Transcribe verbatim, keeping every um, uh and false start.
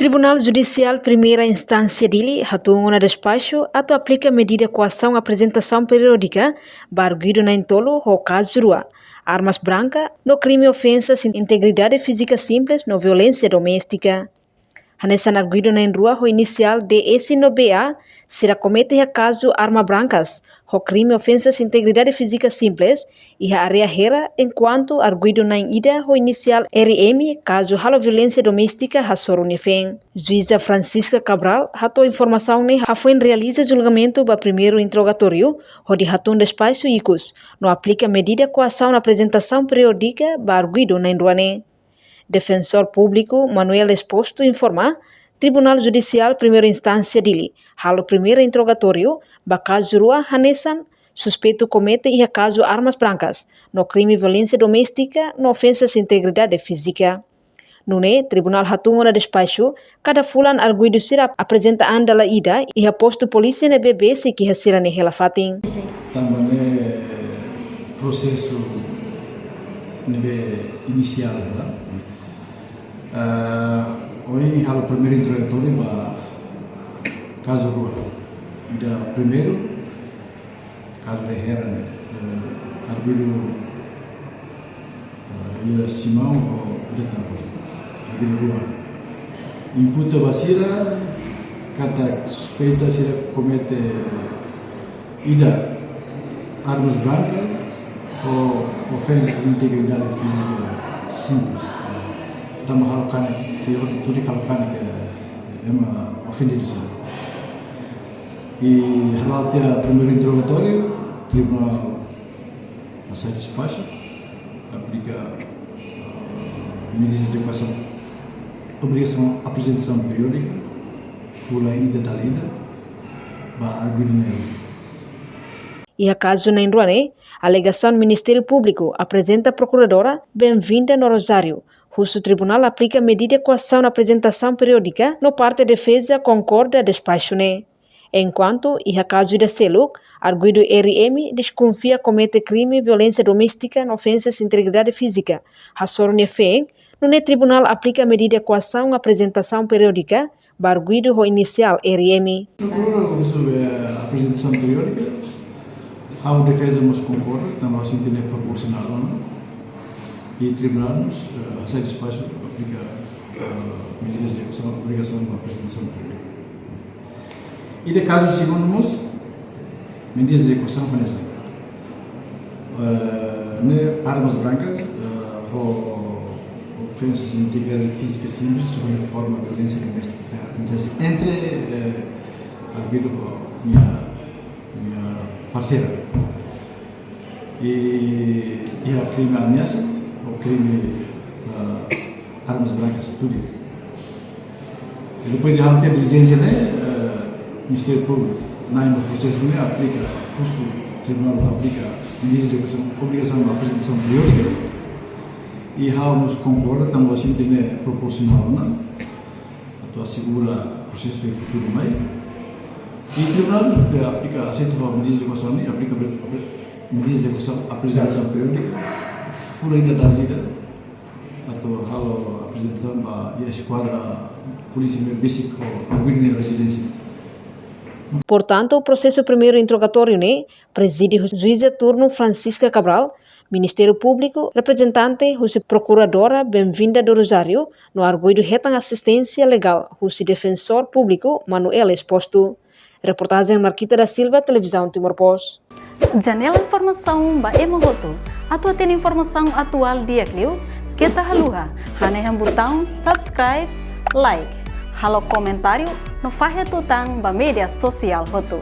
Tribunál Judisiál Primeira Instánsia Dili hatún ona despaxu atu aplika medida koasaun aprezentasaun periódika ba arguidu na'in-tolu ho kazu rua, armas branka, no krime ofensa sin integridade fízika simples no violénsia doméstika. Hanesan arguidu na'in-rua ho inisiál D S no B A, sira komete iha kazu arma brankas, ho krime ofensa sin integridade fízika simples, iha área Hera, enkuantu arguidu na'in-ida ho inisiál R M, kazu halo violénsia doméstika hasoru nia feen. Juíza Francisca Cabral hato'o informasaun ne'e hafoin realiza julgamentu ba primeiru interrogatóriu, hodi hatún despaxu ikus, no aplika medida koasaun aprezentasaun periódika ba arguidu na'in-rua ne'e. Defensór Públiku Manuel Exposto informa, Tribunál Judisiál Primeira Instánsia Dili halo primeira interrogatóriu ba kazu rua hanesan suspeitu komete iha kazu armas brankas, no krime violénsia doméstika, no ofensa sin integridade fízika. Nune'e, tribunál hatún ona despaxu, kada fulan arguidu sira aprezenta an dala ida iha postu polísia ne'ebé besik iha sira-nia hela-fatin. Tanba ne'e prosesu ne'ebé inisiál, né? Ah, ohin halo primeiru interrogatóriu ba kazu rua. Ida primeiru, kazu de Hera ne'e, eh, arguidu, eh, iha Simão ho ida tan, arguidu rua. Imputa ba sira katak suspeita sira komete ida armas brankas ho ofensa sin integridade fízika simples. Tanba halo kanek, sira hotu tudik halo kanek, eh, ema ofendidu sira. I hala'o tiha primeiru interrogatóriu, tribunál hasai despaxu, aplika, ah, medidas de coação, obrigasaun aprezentasaun periódika, fulan ida dala ida, ba arguidu na'in-rua. Iha kazu na'in-rua ne'e, alegasaun Ministériu Públiku aprezenta Prokuradora Benvinda no Rosário, husu tribunál aplika medida koasaun aprezentasaun periódika, no parte defeza konkorda despaxu ne'e. Enkuantu, iha kazu ida seluk, arguidu R M deskonfia komete krime violénsia doméstika no ofensa sin integridade fízika hasoru nia feen, nune'e tribunál aplika medida koasaun aprezentasaun periódika ba arguidu ho inisiál R M. Prokuradora husu, eh, aprezentasaun periódika, ha'u defeza mós konkorda, tanba sente ne'e proporsionál ona. I tribunál mós, eh, hasai despaxu aplika, eh, medidas de coação, obrigasaun ba aprezentasaun periódika. Ida kazu segundu mós, medidas de coação hanesan, eh, ne'e armas brankas, eh, ho ofensa sin integridade fízika simples, ho forma violénsia doméstika ne'ebé akontese entre, eh, arguidu ho nia, nia parseira. I iha krime ameasa, ho krime, eh, armas brankas tudu. I depois de halo tiha diligénsia ne'e, eh, Ministériu Públiku, na'in ba prosesu ne'e aplika, husu tribunál aplika medidas de coação, obrigasaun aprezentasaun periódika. I ha'u mós konkorda, tanba sente ne'e proporsionál ona, atu asegura prosesu iha futuru mai. I tribunál, eh, aplika, aseita ba medidas de coação ne'e, aplika, aplika medidas de coação aprezentasaun periódika, fulan ida dala ida, atu halo aprezentasaun ba iha eskuadra polísia ne'ebé besik ho arguidu nia rezidénsia. Portantu, prosesu primeiru interrogatóriu ne'e prezide husi juíza turnu Francisca Cabral, Ministériu Públiku, reprezentante husi Prokuradora Benvinda do Rosário, no arguidu hetan asisténsia legál husi Defensór Públiku Manuel Exposto. Reportajen Marquita da Silva, Televizaun Timor Post. Janela informasaun ba ema hotu. Atu hatene informasaun atuál di'ak liu, keta haluha hanehan butaun subscribe, like, halo komentáriu, no fahe tutan ba média sosiál hotu.